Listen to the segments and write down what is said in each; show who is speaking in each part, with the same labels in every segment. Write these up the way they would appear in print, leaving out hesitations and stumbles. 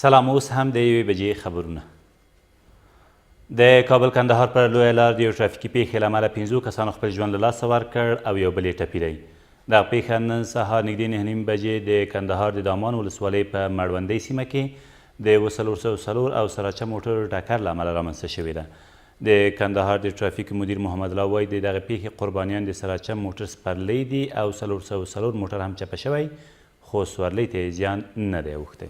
Speaker 1: سلام، اوس هم د یوې بجې خبرونه. د کابل کندهار پر لویه لار د یو ټرافیکي پیښې له امله پنځو کسانو خپل ژوند له لاسه ورکړ او یو بل یې ټپي دی. دغه پیښه نن سهار نږدې 9:30 بجې د کندهار د دامان ولسوالۍ په مړوندۍ سیمه کې د یوه 404 او سراچه موټرو ټکر له امله رامنځته شوې ده. د کندهار د ټرافیک مدیر محمد الله وایي، د دغې پیښې قربانیان د سراچه موټر سپرلۍ دي او 404 موټر هم چپه شوی، خو سورلۍ ته یې زیان نه دی اوښتی.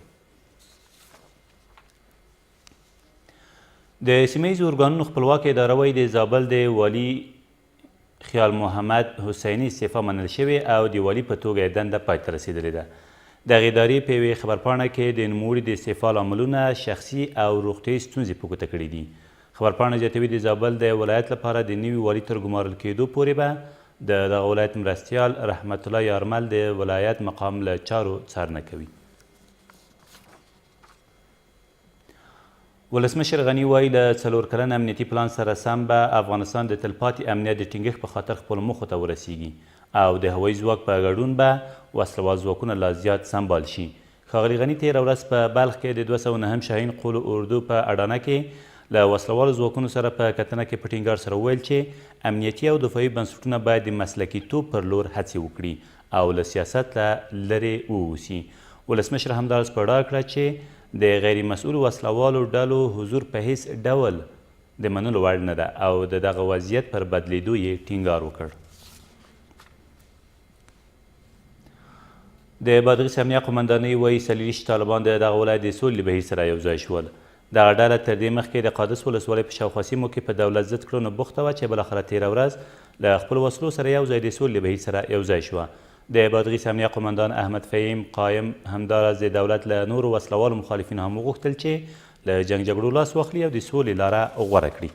Speaker 1: د سیمه ییزو ارګانونو خپلواکه اداره وایي، د زابل د والي خیال محمد حسیني استعفا منل شوې او د والي په توګه یې دنده پای ته رسېدلې ده. دغې ادارې په یوې خبرپاڼه کې د نوموړي د استعفا لاملونه شخصي او روغتیايي ستونزې په ګوته کړې دي. خبرپاڼه زیاتوي، د زابل د ولایت لپاره د نوي والي تر ګمارل کېدو پورې به د دغه ولایت مرستیال رحمت الله یارمل د ولایت مقام له چارو څارنه کوي. ولسمشر غني وايي، له څلور کلن امنیتي پلان سره سم به افغانستان د تلپاتې امنیت د ټینګښت په خاطر خپلو موخو ته ورسیږي او د هوایي ځواک په ګډون به وسلوال ځواکونه لا زیات سمبال شي. ښاغلي غني تېره ورځ په بلخ کې د 209 شاهین قول اردو په اډانه کې له وسلوالو ځواکونو سره په کتنه کې په ټینګار سره وویل چې امنیتي او دفاعي بنسټونه باید د مسلکي توب پر لور هڅې وکړي او له سیاست له لرې واوسي. ولسمشر همداراز په ډاګه کړه چې د غیر مسؤلو وسله والو ډلو حضور په هېڅ ډول د منلو وړ نه ده او د دغه وضعیت پر بدلېدو یې ټینګار وکړ. د بادغیس امنیه قومندانۍ وایي، 24 طالبان د دغه ولایت د سولې له بهیر سره یو ځای شول. دغه ډله تر دې مخکې د قادس ولسوالۍ په شاوخوا سیمو کې په دولت ضد کړنو بوخته وه چې بالاخره تېره ورځ له خپلو وسلو سره یو ځای د سولې له بهیر سره یو ځای شوه. د بادغیس امنیه قومندان احمد فهیم قایم همداراز د دولت له نورو وسله والو مخالفینو هم وغوښتل چې له جنګ جګړو لاس واخلي او د سولې لاره غوره کړي.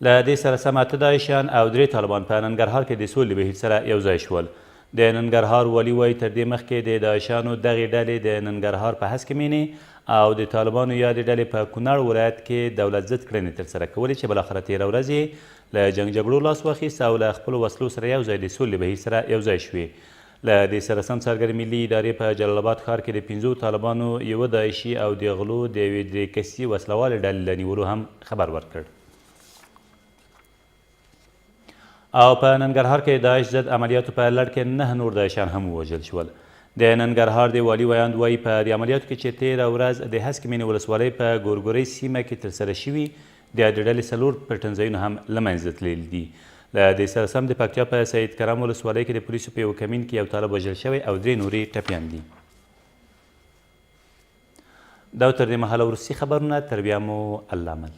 Speaker 1: له دې سره سم اته داعشیان او درې طالبان په ننګرهار کې د سولې بهیر سره یو ځای شول. د ننګرهار والي وایي، تر دې مخکې د داعشیانو دغې ډلې د ننګرهار په هسکې مېنې او د طالبانو یادې ډلې په کونړ ولایت کې دولت ضد کړنې ترسره کولې چې بالاخره تېره ورځ یې له جنګ جګړو لاس واخیست او له خپلو وسلو سره یو ځای د سولې بهیر سره یو ځای شوې. له دې سره سم څارګرې ملي ادارې په جلال اباد ښار کې د پنځو طالبانو، یوه داعشي او د غلو د یوې درې کسیزې وسله والې ډلې له نیولو هم خبر ورکړ. او په ننګرهار کې د داعش ضد عملیاتو په لړ کې نهه نور داعشیان هم ووژل شول. د ننګرهار د والي ویاند وایي، په دې عملیاتو کې چې تېره ورځ د هسکې مېنې ولسوالۍ په ګورګورۍ سیمه کې ترسره شوي، د یادې ډلې څلور پټنځایونه هم له منځه تللي دي. له دې سره سم د پکتیا په سید کرم ولسوالۍ کې د پولیسو په یوه کمین کې یو طالب وژل شوی او درې نور یې ټپیان دي. دا تر دې مهاله وروستي خبرونه، تر بیا مو الله مل.